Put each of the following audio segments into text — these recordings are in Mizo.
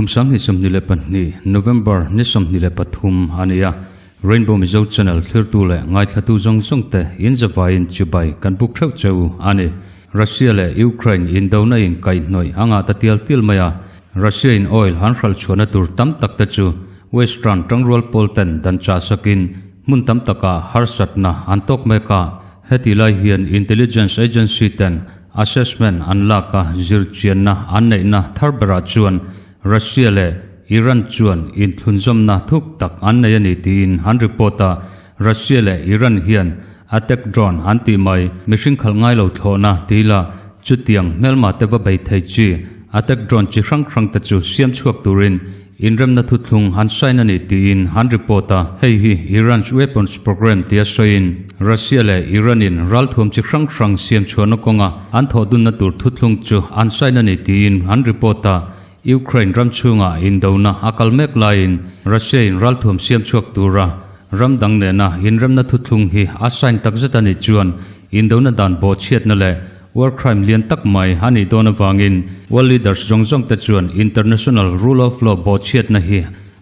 Kum 2022 November ni 23 ani a. Rainbow Mizo Channel thirtu le ngaithlatu zawng zawng te in zavaiin chibai kan buk theuh cheu ani. Russia le Ukraine indona in kaihhnawih anga ta tial tial mai a. Russia in oil han hral chhuahna tur tam tak te chu Western tangrual pawl ten dan chah sakin hmun tam takah harsatna an tawk mek a. Heti lai hian intelligence agency ten assessment an lak a, zirchianna an neihna thar berah chuan Russia leh Iran chuan inthlunzawmna thuk tak an nei a ni tiin an report a. Russia leh Iran hian attack drone an tih mai, mihring khalh ngai lo thlawhna ti ila chutiang hmelma te va bei thei chi attack drone chi hrang hrang te chu siam chhuak turin inremna thuthlung an sign a ni tiin an report a. Hei hi Iran's weapons program tia sawiin Russia leh Iran in ralthuam chi hrang hrang siam chhuahna kawnga an thawhdunna tur thuthlung chu an sign a ni tiin an report a. Ukraine ram chhungah indona a kal mek laiin Russia in ralthuam siam chhuak tura ram dang nena inremna thuthlung hi a sign takzet a nih chuan indona dan bawhchhiatna leh war crime lian tak mai a nih dawn avangin world leaders zawng zawng te chuan international rule of law bawhchhiatna hi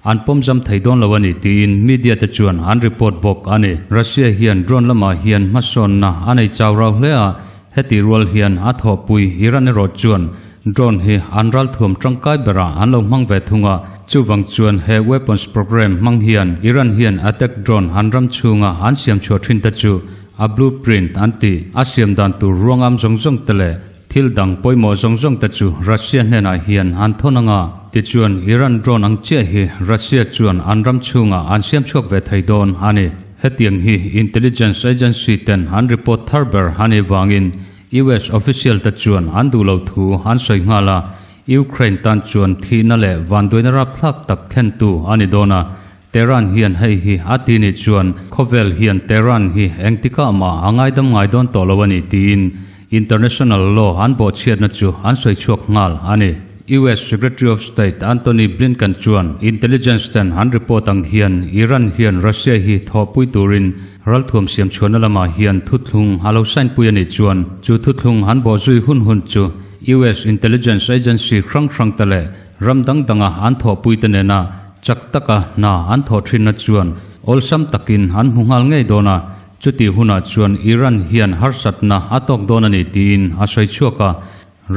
an pawmzam thei dawn lo a ni tiin media te chuan an report bawk a ni. Russia hian drone lamah hian hmasawnna a nei chau rau hle a, Heti rual hian a thawhpui Iran erawh chuan drone hi an ralthuam tangkai berah an lo hmang ve thung a, chuvang chuan he weapons program hmang hian Iran hian attack drone an ram chhunga an siam chhuah thin te chu a blueprint an tih a siam dan tur ruangam zawng zawng te leh thil dang pawimawh zawng zawng te chu Russia hnenah hian an thawn ang a, tichuan Iran drone ang chiah hi Russia chuan an ram chhungah an siam chhuak ve thei dawn a ni. Hetiang hi intelligence agency ten an report thar ber a nih vangin US official te chuan an duh lo thu an sawi nghal a, Ukraine tan chuan thihna leh vanduaina rapthlak tak thlentu a ni dawn a, Tehran hian hei hi a ti nih chuan khawvel hian Tehran hi engtikah mah a ngaidam ngai dawn tawh lo a ni tiin International law an bawhchhiatna chu an sawi chhuak nghal a ni. US Secretary of State Antony Blinken chuan intelligence ten an report ang hian Iran hian Russia hi thawhpui turin ralthuam siam chhuahna lamah hian thuthlung a lo sign pui a nih chuan chu thuthlung an bawhzui hun hun chu US intelligence agency hrang hrang te leh ram dang danga an thawhpui te nena chak taka hna an thawh thinna chuan awlsam takin an hmu nghal ngei dawn a. Chutih hunah chuan Iran hian harsatna a tawk dawn a ni tiin a sawi chhuak a.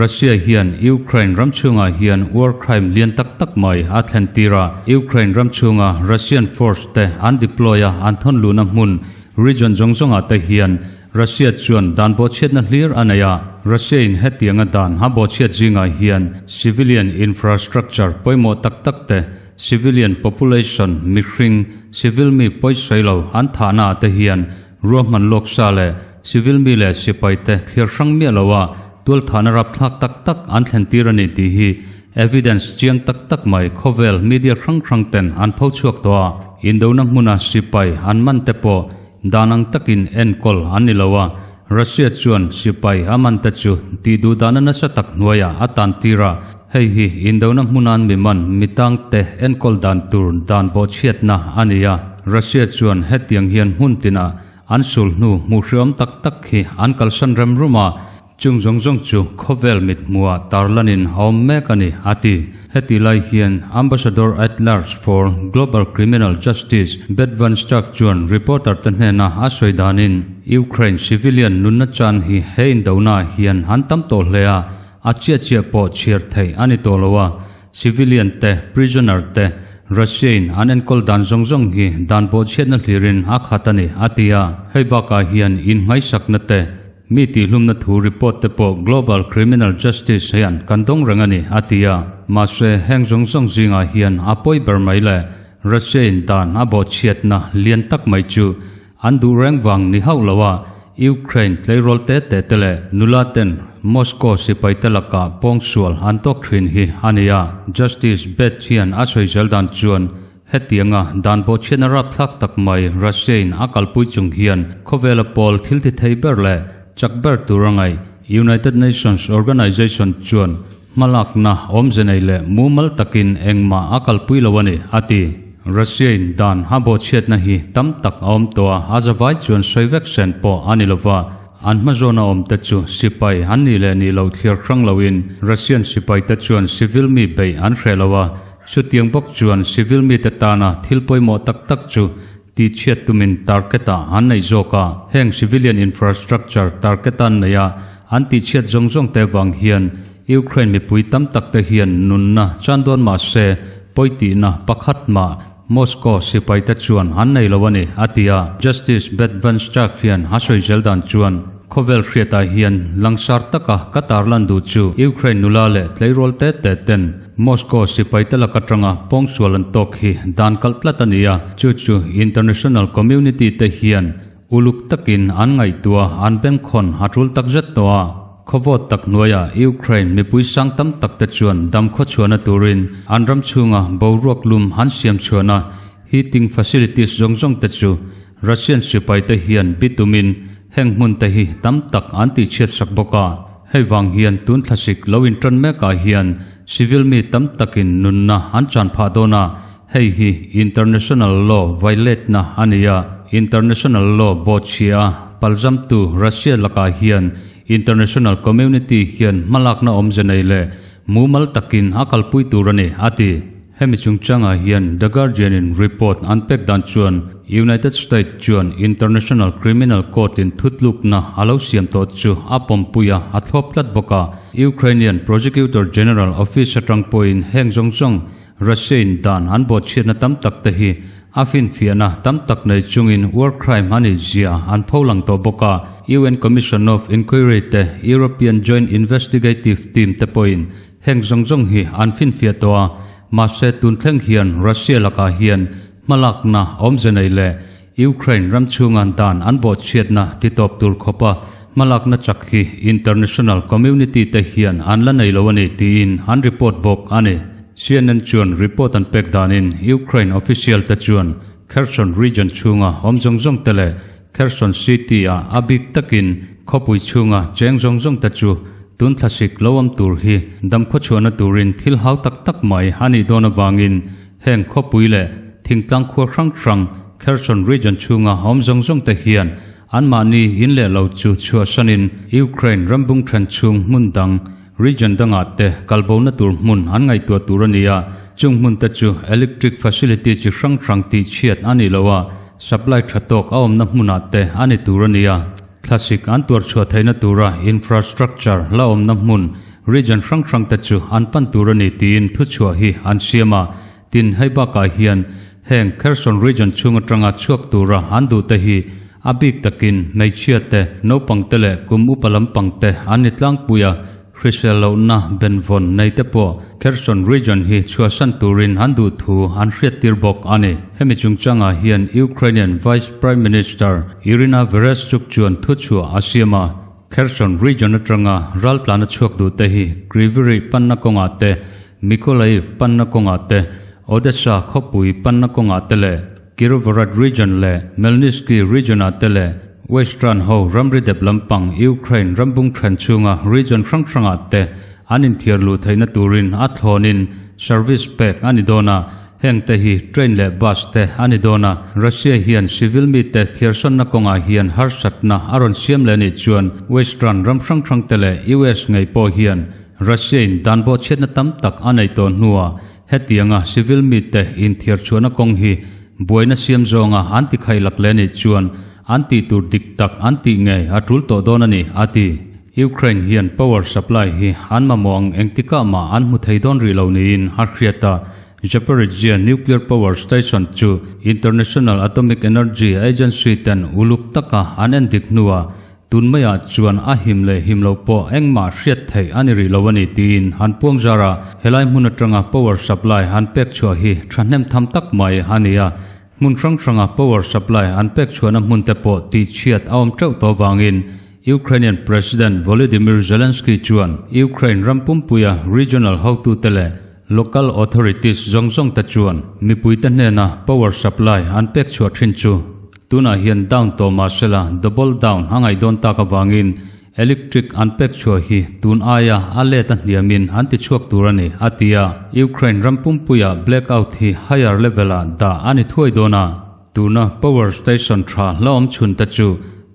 Russia hian Ukraine ram chhungah hian war crime lian tak tak mai a thlen tir a. Ukraine ram chhunga Russian force te an deploy a an thawn luhna hmun region zawng zawngah te hian Russia chuan dan bawhchhiatna hlir a nei a. Russia in hetianga dan a bawhchhiat zingah hian civilian infrastructure pawimawh tak tak te Civilian population, mihring, civil mi pawisawi lo an thahna ah te hian ruahman lawk sa leh civil mi leh sipai te thlir hrang miah lo a tualthahna rapthlak tak tak an thlen tir a ni tih hi evidence chiang tak tak mai khawvel media hrang hrang ten an pho chhuak tawh a. Indona hmuna sipai an man te pawh dan ang takin enkawl an ni lo a, Russia chuan sipai a man te chu tih duh dahna nasa tak hnuaiah a tan tir a, Hei hi indona hmunan mi man mi tangte enkawl dan tur dan bawhchhiatna a ni a, Russia chuan hetiang hian hmun tinah an sul hnu hmuh hriawm tak tak hi an kalsan rem rum a, chung zawng zawng chu khawvel mit hmuhah tarlanin a awm mek a ni, a ti. Heti lai hian Ambassador at Large for Global Criminal Justice Beth Van Schaack chuan reporter te hnena a sawi danin Ukraine civilian nunna chan hi he indona hian an tam tawh hle a, A chiah chiah pawh chhiar theih a ni tawh lo a, civilian te, prisoner te, Russia in an enkawl dan zawng zawng hi dan bawhchhiatna hlirin a khat a ni, a ti a. Hei bakah hian innghaisakna te, mi tihhlumna thu report te pawh Global Criminal Justice hian kan dawng reng a ni, a ti a. Mahse, heng zawng zawng zingah hian a pawi ber mai le, Russia in dan a bawhchhiatna lian tak mai chu An duh reng vang ni hauh lo a, Ukraine tleirawl te te te leh nula ten Moscow sipai te lakah pawngsual an tawk thin hi a ni a. Justice Bett hian a sawi zel dan chuan hetianga dan bawhchhiatna rapthlak tak mai Russia in a kalpui chung hian khawvela pawl thil ti thei ber leh chak ber tur a ngaih United Nations Organization chuan Hmalakna awmze nei leh mumal takin engmah a kalpui lo a ni, a ti. Russia-in dan a bawhchhiatna hi tam tak a awm tawh a, a zavai chuan sawi vek sen pawh a ni lova. An hmazawna awmte chu sipai an nih leh nih loh thlir hrang loin Russian sipaite chuan civil mi beih an hreh lo a. Chutiang bawk chuan civil mite tana thil pawimawh tak tak chu tihchhiat tumin target ah an nei zawk a. Heng civilian infrastructure target an nei a, an tihchhiat zawng zawng te vang hian Ukraine mipui tam tak te hian nunna chan dawn mah se pawi tihna pakhat mah Moscow sipai te chuan an nei lo a ni, a ti a. Justice Beth Van Strack hian a sawi zel dan chuan, Khawvel hriatah hian langsar taka ka tarlan duh chu Ukraine nula leh tleirawl te te ten Moscow sipai te lak atanga pawngsual an tawk hi dan kalh tlat a ni a, chu chu international community te hian uluk takin an ngaihtuah an bengkhawn a tul tak zet tawh a. Khawvawt tak hnuaiah Ukraine mipui sang tam tak te chuan dam khawchhuahna turin an ram chhunga boruak lum an siam chhuahna heating facilities zawng zawng te chu Russian sipai te hian bitumin heng hmun te hi tam tak an tihchhiat sak bawk a. Hei vang hian tun thlasik lo intan mekah hian civil mi tam takin nunna an chan phah dawn a, hei hi international law violate na a ni a, international law bawhchhia a palzamtu Russia lakah hian international community hian hmalakna awmze nei leh mumal takin a kalpui tur a ni, a ti. Hemi chungchangah hian The Guardian-in report an pek dan chuan United States chuan International Criminal Court-in thutlukna a lo siam tawh chu a pawmpui a, a thlawp tlat bawk a. Ukrainian Prosecutor General Office atang pawhin heng zawng zawng Russia-in dan an bawhchhiatna tam tak te hi a finfiahna tam tak nei chungin war crime a nih zia an pholang tawh bawk a. UN Commission of Inquiry te European Joint Investigative Team te pawhin Heng zawng zawng hi an finfiah tawh a, mahse tun thleng hian Russia lakah hian hmalakna awmze nei leh Ukraine ram chhunga dan an bawhchhiatna titawp tur khawpa hmalakna chak hi international community te hian an la nei lo a ni tiin an report bawk a ni. CNN chuan report an pek danin Ukraine official te chuan Kherson region chhunga awm zawng zawng te leh Kherson City-ah a bik takin khawpui chhunga cheng zawng zawng te chu tun thlasik lo awm tur hi damkhawchhuahna turin thil hau tak tak mai a nih dawn avangin heng khawpui leh thingtlang khua hrang hrang Kherson region chhunga awm zawng zawng te hian anmahni in leh lo chu chhuahsanin Ukraine rambung then chhung hmun dang region dangah te kalbona tur hmun an ngaihtuah tur a ni a, chung hmun te chu electric facility chi hrang hrang tihchhiat a nih loh a, supply tha tawk a awmna hmunah te a ni tur a ni a. Thlasik an tuar chhuah theihna tura infrastructure la awmna hmun region hrang hrang te chu an pan tur a ni tiin thuchhuah hi an siam a. Tin, hei bakah hian heng Kherson region chhung atanga chhuak tura an duh te hi a bik takin hmeichhia te, naupang te leh kum upa lampang te an ni tlangpui a. Hrisel lohna benvawn nei te pawh Kherson region hi chhuahsan turin an duh thu an hriattir bawk a ni. Hemi chungchangah hian Ukrainian Vice Prime Minister Iryna Vereshchuk chuan thuchhuah a siam a, Kherson region atanga raltlana chhuak duh te hi Kryvyi Rih panna kawngah te, Mykolaiv panna kawngah te, Odessa khawpui panna kawngah te leh Kirovohrad region leh Melnitsky region-ah te leh Western ho ramri dep lampang Ukraine rambung then chhunga region hrang hrangah te an inthiar luh theihna turin a thlawnin service pek a ni dawn a, heng te hi train leh bus te a ni dawn a. Russia hian civil mite thiarsawnna kawngah hian harsatna a rawn siam leh anih chuan Western ram hrang hrang te leh US ngei pawh hian Russia in dan bawhchhiatna tam tak a nei tawh hnuah Hetianga civil mite inthiar chhuahna kawng hi buaina siam zawnga an ti khaih lak leh anih chuan an tih tur dik tak an tih ngei a tul tawh dawn a ni, a ti. Ukraine hian power supply hi an mamawh ang engtikah mah an hmu thei dawn rih lo niin a hriat a. Zaporizhzhia nuclear power station chu International Atomic Energy Agency ten uluk taka an endik hnuah Tun maiah chuan a him leh him loh pawh engmah hriat theih a ni rih lo a ni tiin an puang zar a, helai hmun atanga power supply an pek chhuah hi thahnem tham tak mai a ni a, hmun hrang hranga power supply an pek chhuahna hmun te pawh tihchhiat a awm teuh tawh vangin Ukrainian President Volodymyr Zelensky chuan Ukraine ram pumpuia regional hotute leh local authorities zawng zawng te chuan mipuite hnena power supply an pek chhuah thin chu Tunah hian down tawh mah sela double down a ngaih dawn tak avangin electric an pek chhuah hi tun aia a let a hniamin an ti chhuak tur a ni, a ti a. Ukraine ram pumpuia blackout hi higher level-ah dah a ni thuai dawn a. Tuna power station tha hlauhawm chhun te chu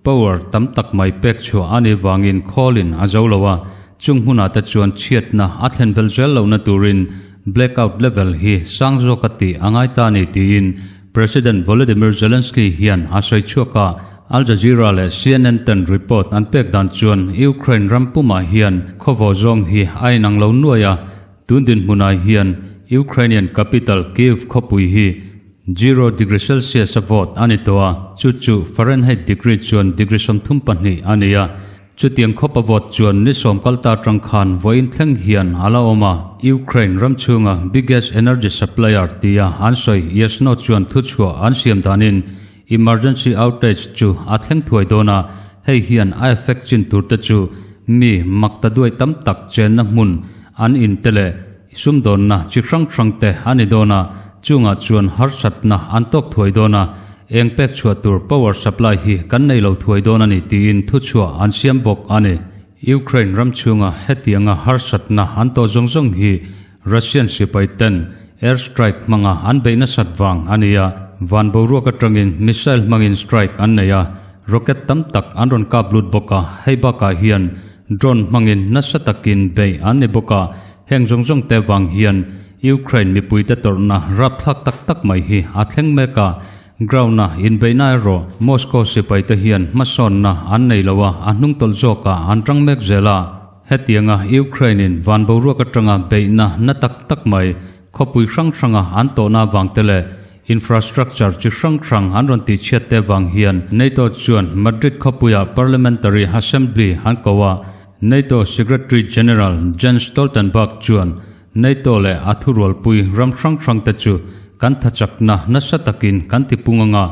power tam tak mai pek chhuah a nih vangin khawlin a zo lo a, chung hmunah te chuan chhiatna a thlen bel zel lohna turin blackout level hi sang zawka tih a ngai ta a ni tiin President Volodymyr Zelensky hian a sawi chhuak a. Al Jazeera leh CNN ten report an pek dan chuan Ukraine ram pumah hian khawvaw zawng hi a inang lo nuai a, tun dinhmunah hian Ukrainian capital Kyiv khawpui hi zero degree Celsius a vawt a ni tawh a, chu chu Fahrenheit degree chuan degree 32 a ni a. Chutiang khawp a vawt chuan ni sawm kal ta atang khan vawiin thleng hian a la awm a. Ukraine ram chhunga biggest energy supplier tia an sawi Yasno chuan thuchhuah an siam danin emergency outage chu a thleng thuai dawn a, hei hian a effect chin tur te chu mi makta duai tam tak chenna hmun an in te leh sumdawnna chi hrang hrang te a ni dawn a, chungah chuan harsatna an tawk thuai dawn a, eng pek chhuah tur power supply hi kan nei lo thuai dawn a ni tiin thuchhuah an siam bawk a ni. Ukraine ram chhunga hetianga harsatna an tawh zawng zawng hi Russian sipai ten air strike hmanga an beih nasat vang a ni a, van boruak atangin missile hmangin strike an nei a, rocket tam tak an rawn kap lut bawk a, hei bakah hian drone hmangin nasa takin beih an ni bawk a, heng zawng zawng te vang hian Ukraine mipuite tawrhna rapthlak tak tak mai hi a thleng mek a, ground-a inbeihna erawh Moscow sipaite hian hmasawnna an nei lo a, a hnungtawlh zawkah an tang mek zel a. Hetianga Ukraine-in van boruak atanga beihna na tak tak mai khawpui hrang hranga an tawhna avang te leh infrastructure chi hrang hrang an rawn tihchhiat te avang hian NATO chuan Madrid khawpuia Parliamentary Assembly an ko a, NATO Secretary General Jens Stoltenberg chuan NATO leh a thurualpui ram hrang hrang te chu kan thachakna nasa takin kan tipung anga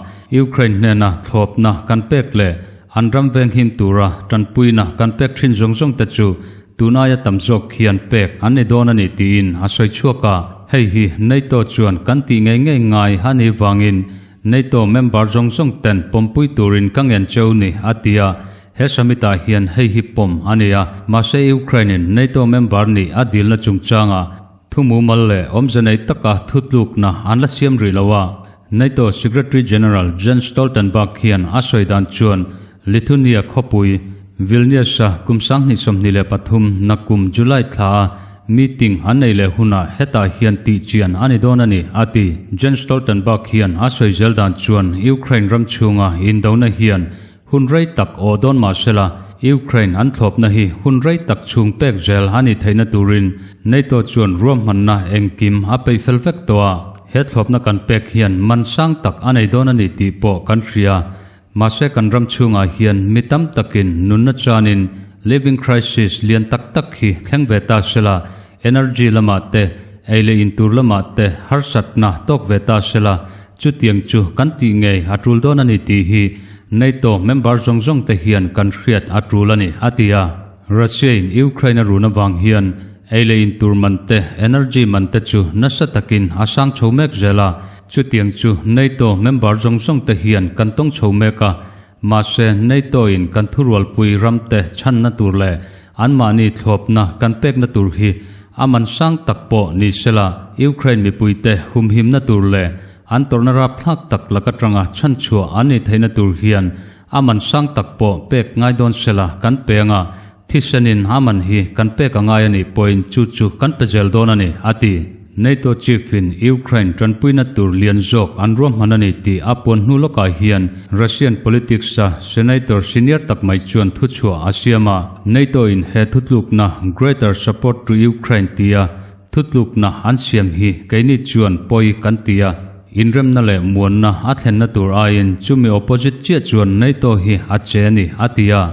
Ukraine hnena thlawpna kan pek leh an ram veng him tura tanpuina kan pek thin zawng zawng te chu tunaia tam zawk hian pek an ni dawn a ni tiin a sawi chhuak a. Hei hi NATO chuan kan tih ngei ngei ngai a nih vangin NATO member zawng zawng ten pawmpui turin ka ngen cheu ni a ti a. He summit-ah hian hei hi pawm a ni a, mahse Ukraine-in NATO member nih a dilna chungchangah thu mumal leh awmze nei taka thutlukna an la siam rih lo a. NATO Secretary General Jens Stoltenberg hian a sawi dan chuan Lithuania khawpui Vilnius-a kum 2023 nakum July thlaa meeting an nei leh hunah hetah hian tihchian a ni dawn a ni, a ti. Jens Stoltenberg hian a sawi zel dan chuan Ukraine ram chhunga indona hian Hun rei tak aw dawn mah sela, Ukraine an thlawpna hi hun rei tak chhung pek zel a nih theihna turin NATO chuan ruahmanna engkim a peih fel vek tawh a. He thlawpna kan pek hian man sang tak a nei dawn a ni tih pawh kan hria. Mahse kan ram chhungah hian mi tam takin nunna chanin living crisis lian tak tak hi thleng ve ta sela, energy lamah te, ei leh in tur lamah te harsatna tawk ve ta sela, Chutiang chu kan tih ngei a tul dawn a ni tih hi NATO member zawng zawng te hian kan hriat a tul a ni, a ti a. Russia-in Ukraine a run avang hian ei leh in tur man te, energy man te chu nasa takin a sang chho mek zel a. Chutiang chu NATO member zawng zawng te hian kan tawng chho mek a. Mahse, NATO-in kan thurualpui ram te chhanna tur leh anmahni thlawpna kan pekna tur hi a man sang tak pawh ni sela, Ukraine mipuite humhimna tur leh an tawrhna rapthlak tak lak atanga chhanchhuah an nih theihna tur hian a man sang tak pawh pek ngai dawn sela kan pe anga, Thisenin a man hi kan pek a ngai a nih pawhin chu chu kan pe zel dawn a ni, a ti. NATO chief-in Ukraine tanpuina tur lian zawk an ruahman a ni tih a puan hnu lawkah hian Russian politics-a senator senior tak mai chuan thuchhuah a siam a. NATO-in he thutlukna Greater Support to Ukraine tia thutlukna an siam hi keini chuan pawi kan ti a, inremna leh muanna a thlenna tur aiin chumi opposite chiah chuan NATO hi a che a ni, a ti a.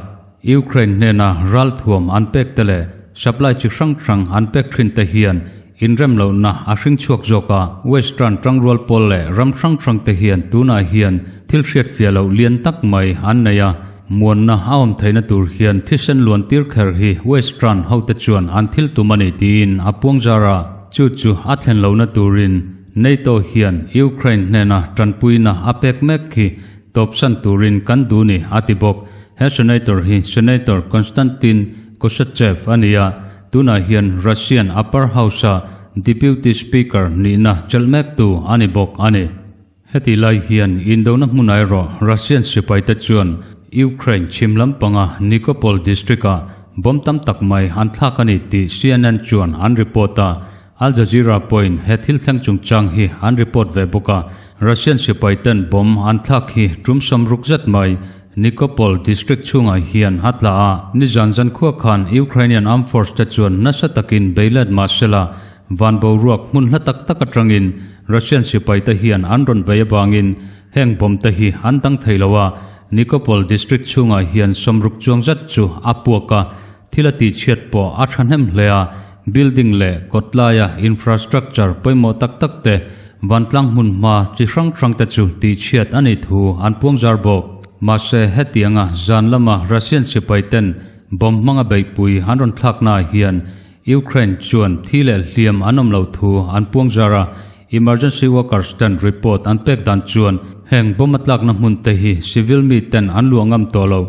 Ukraine hnena ralthuam an pek te leh supply chi hrang hrang an pek thin te hian inrem lohna a hring chhuak zawk a. Western tangrual pawl leh ram hrang hrang te hian tunah hian thil hriatfiah loh lian tak mai an nei a, muanna a awm theihna tur hian thisen luan tir kher hi Western hote chuan an thil tum a ni tiin a puang zar a. Chu chu a thlen lohna turin NATO hian Ukraine hnena tanpuina a pek mek khi Tawpsan turin kan duh ni, a ti bawk. He Senator hi Senator Konstantin Kosachev a ni a, tunah hian Russian Upper House-a Deputy Speaker nihna chelh mektu a ni bawk a ni. Heti lai hian indona hmunah erawh Russian sipaite chuan Ukraine chhim lampanga Nikopol district-ah bomb tam tak mai an thlak a ni tih CNN chuan an report a. Al Jazeera pawhin he thil thleng chungchang hi an report ve bawk a, Russian sipai ten bomb an thlak hi tum 60 zet mai Nikopol district chhungah hian a tla a. Nizan zankhua khan Ukrainian Armed Force te chuan nasa takin beilet mahsela van boruak hmun hla tak tak atangin Russian sipai te hian an rawn bei avangin heng bomb te hi an dang thei lo a. Nikopol district chhungah hian 60 chuang zet chu a puak a, thil a tihchhiat pawh a thahnem hle a, building leh kawtlaia infrastructure pawimawh tak tak te vantlang hmun hma chi hrang hrang te chu tihchhiat a nih thu an puang zar bawk. Mahse hetianga zan lama Russian sipai ten bomb hmanga beihpui an rawn thlaknaah hian Ukraine chuan thi leh hliam an awm lo thu an puang zar a, emergency workers ten report an pek dan chuan heng bomb a tlakna hmun te hi civil mi ten an luah ngam tawh lo,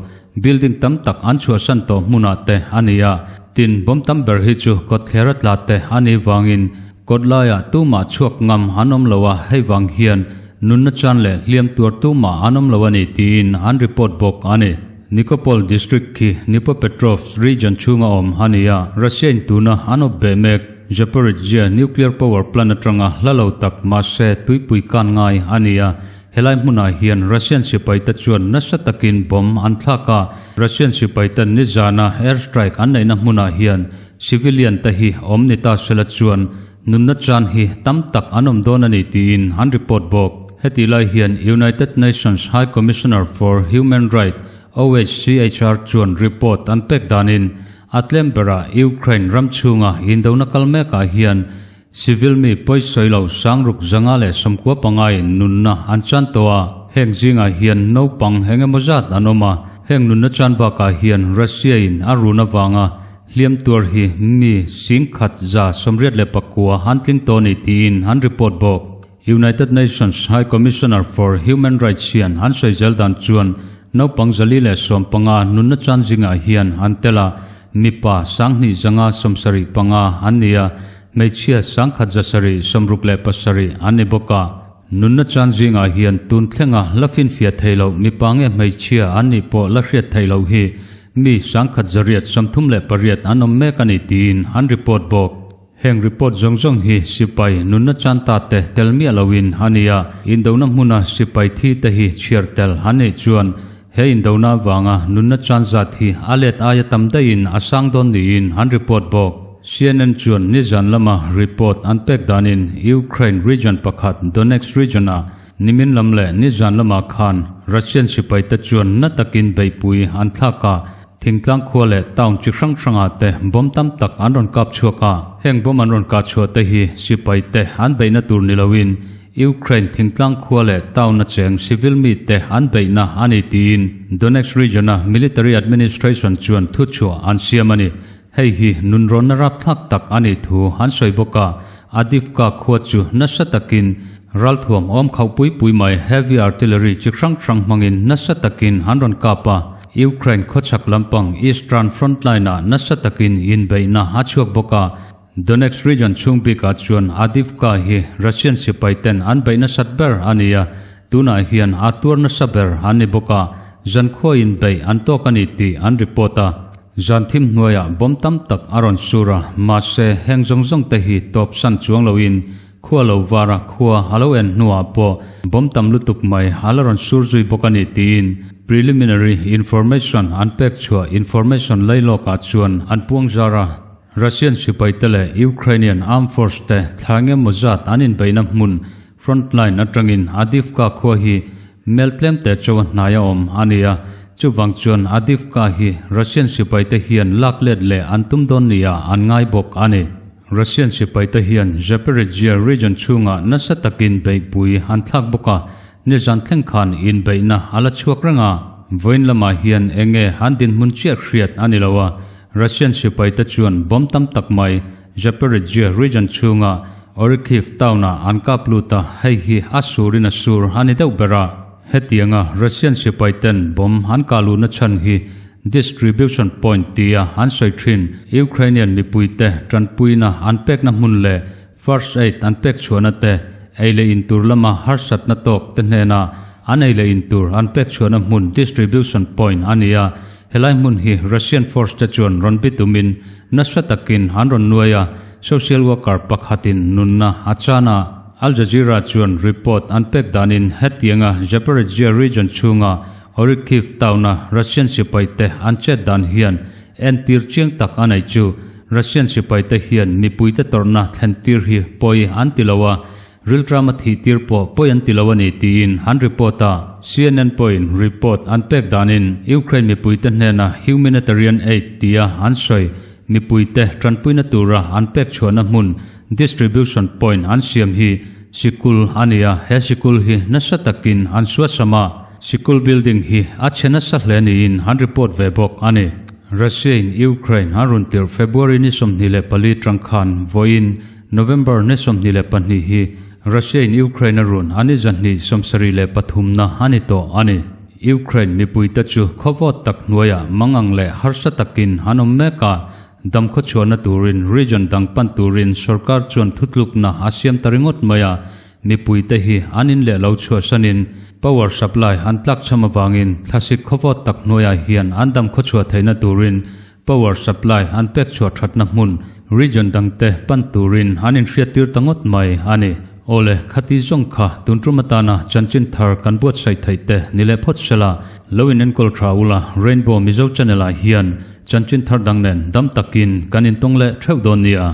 building tam tak an chhuahsan tawh hmunah te a ni a, tin bomb tam ber hi chu kawtthler a tla te a nih vangin kawtlaiah tumah chhuak ngam an awm lo a, hei vang hian nunna chan leh hliam tuar tumah an awm lo a ni tiin an report bawk a ni. Nikopol district khi Dnipropetrovsk region chhunga awm a ni a, Russia in tuna an awp beh mek Zaporizhzhia nuclear power plant atanga hla lo tak mahse tuipui kan ngai a ni a, helai hmunah hian Russian sipai te chuan nasa takin bomb an thlak a, Russian sipai ten nizana air strike an neihna hmunah hian civilian te hi awm ni ta sela chuan nunna chan hi tam tak an awm dawn a ni tiin an report bawk. Hetih lai hian United Nations High Commissioner for Human Rights, OHCHR, chuan report an pek danin a tlem berah Ukraine ram chhunga indona kal mekah hian civil mi pawisawi lo 6595 in nunna an chan tawh a, heng zingah hian naupang eng emaw zat an awm a, heng nunna chan bakah hian Russia in a run avanga hliam tuar hi mi 1189 an tling tawh a ni tiin an report bawk. United Nations High Commissioner for Human Rights hian an sawi zel dan chuan naupang 115 nunna chan zingah hian an tel a, mipa 2175 an ni a, hmeichhia 1167 an ni bawk a. Nunna chan zingah hian tun thlenga la finfiah thei loh mipa nge hmeichhia an nih pawh la hriat theih loh hi mi 1138 an awm mek a ni tiin an report bawk. Heng report zawng zawng hi sipai nunna chan ta te tel miah loin a ni a, indona hmuna sipai thi te hi chhiar tel an neih chuan he indona avanga nunna chan zat hi a let aia tam daihin a sang dawn niin an report bawk. CNN chuan nizan lama report an pek danin Ukraine region pakhat Donetsk region-ah nimin lam leh nizan lamah khan Russian sipai te chuan na takin beihpui an thlak a, Thingtlang khua leh town chi hrang hrangah te bomb tam tak an rawn kap chhuak a, heng bomb an rawn kah chhuah te hi sipai te an beihna tur ni loin Ukraine thingtlang khua leh town a cheng civil mi te an beihna a ni tiin Donetsk region a military administration chuan thuchhuah an siam a ni. Hei hi nunrawnna rapthlak tak a nih thu an sawi bawk a, Adivka khua chu nasa takin ralthuam awm khauh pui pui mai heavy artillery chi hrang hrang hmangin nasa takin an rawn kap a, Ukraine khawchhak lampang eastern frontline ah nasa takin inbeihna a chhuak bawk a, Donetsk region chhung bikah chuan Adivka hi Russian sipai ten an beih nasat ber a ni a, tunah hian a tuar nasa ber an ni bawk a, zankhua inbeih an tawk a ni tih an report a. Zan thim hnuaiah bomb tam tak a rawn sur a, mahse heng zawng zawng te hi tawp san chuang loin khua lo vara khua a lo en hnuah pawh bomb tam lutuk mai a la rawn sur zui bawk a ni tiin preliminary information an pek chhuah information lailawkah chuan an puang zar a. Russian sipai te leh Ukrainian armed force te thla engemaw zat an inbeihna hmun frontline atangin Adivka khua hi Mel tlem te chaw a hnai a awm a ni a, chuvang chuan Adivka hi Russian sipaite hian lak let leh an tum dawn nia an ngai bawk a ni. Russian sipaite hian Zaporizhzhia region chhungah nasa takin beihpui an thlak bawk a, nizan thleng khan inbeihna a la chhuak reng a. Vawiin lamah hian eng nge an dinhmun chiah hriat a ni lo a, Russian sipaite chuan bomb tam tak mai Zaporizhzhia region chhunga Orikhiv town-ah an kap lut a, hei hi a surin a sur a ni deuh ber a. Hetianga Russian sipaiten bomb an kah luhna chhan hi distribution point tia an sawi thin Ukrainian mipuite tanpuina an pekna hmun leh first aid an pek chhuahna te, ei leh in tur lama harsatna tawk te hnena an ei leh in tur an pek chhuahna hmun distribution point a ni a. Helai hmun hi Russian force te chuan rawn bi tumin nasa takin an rawn nuai a, social worker pakhatin nunna a chan a. Al Jazeera chuan report an pek danin hetianga Zaporizhzhia region chhunga Orikhiv town-a Russian sipaite an chet dan hian entir chiang tak a nei chu Russian sipaite hian mipuite tawrhna thlentir hi pawi an ti lo a, rilṭama thih tir pawh pawi an ti lo a ni tiin an report a. CNN pawhin report an pek danin Ukraine mipuite hnena humanitarian aid tia an sawi mipuite tanpuina tura an pek chhuahna hmun distribution point an siam hi sikul a ni a, he sikul hi nasa takin an suasam a, sikul building hi a chhe nasa hle niin an report ve bawk a ni. Russia in Ukraine a rawn tirh February ni 24 tang khan vawiin November ni 22 hi Russia in Ukraine a run a ni 273 na a ni tawh a ni. Ukraine mipuite chu khawvawt tak hnuaiah mangang leh harsa takin an awm mek a, dam khawchhuahna turin region dang pan turin sorkar chuan thutlukna a siam ta ringawt mai a, mipuite hi an in leh lo chhuahsanin power supply an tlakchham avangin thlasik khawvawt tak hnuaiah hian an dam khawchhuah theihna turin power supply an pek chhuah thatna hmun region dangte pan turin an inhriattir ta ngawt mai a ni. Awle, khati zawng kha tun tum atana chanchin thar kan buatsaih theih te ni leh phawt sela, lo in enkawl tha ula Rainbow Mizo channel ah hian chanchin thar dang nen dam takin kan intawng leh theuh dawn nia.